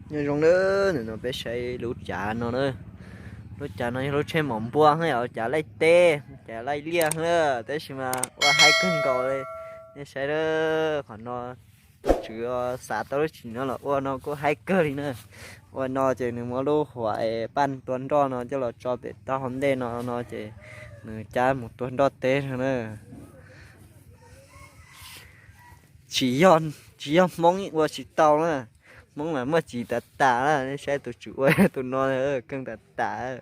Nyob zoo na, nim no peb saib lub cav no na. Lub cav no yog lub tsheb mom npua, yog cav laij teb, cav laij liaj na, tab sis mas ua haib kawg nkaus li. Nej saib na, qhov no tus tswv xav tau lub tsim no los ua no kuj haib kawg li na. Ua no ces nws muab lub huam paj tua nroj no coj los tso pem taub hau ntej no no ces nws cab mus tua nroj teb no na. Tsis yog, tsis yog Hmoob ua tsis tau na, Hmoob mas muaj tsis tas tas na. Nej saib tus tswv ua tus no keej tas tas.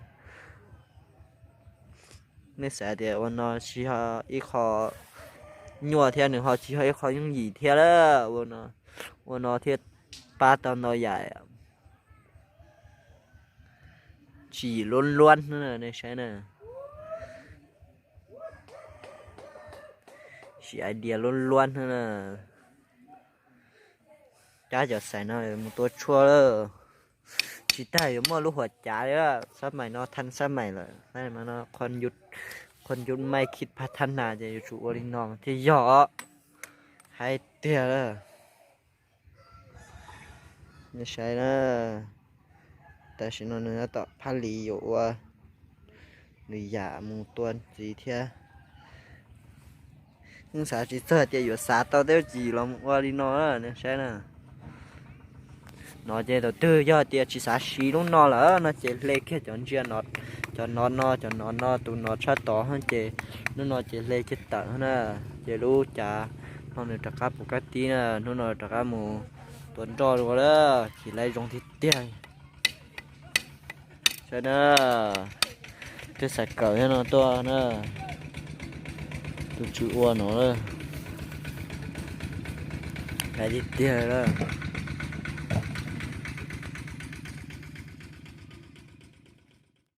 Nej xav tias ua no tsis yog ib qho nyuaj thiab, nws ho tsis yog ib qho yooj yim thiab lawm. Ua no thiaj pab tau ntau yam. Tswv yim luab luab, nej saib na. Tswv yim idea luab luab na. Cab cov xais no mus tua tshuaj lawm. Tsis tas yuav muaj lub huam cav li, xab mais no than xab mais lawm, xab mais no qhov yus mai khib phav thab nas ces yuav tsum ua li no thiaj yog. Haib tiag lawm. Nej saib na, tam sim no nws tab tom phaj li yuav ua lwm yam mus tua ntxiv thiab. Yeej xav tsis txog tias yuav xav tau tej lub tsim los ua li no na, nej saib na. No ces thaum twg yog tias tsis xav siv lub no lawm no ces hle kiag cov ntsia no, cov no no, cov no no, tus no tshaj tod ces lub no ces hle kiag tawm na. Ces lub cav no nws rov qab puv kab tib na, hnub no rov qab mus tua nroj dua lawm, chim laib zoo tiag tiag. Saib na, tej xav kawm no tuaj na, tus tswv ua no lawm, haib tiag tiag lawm.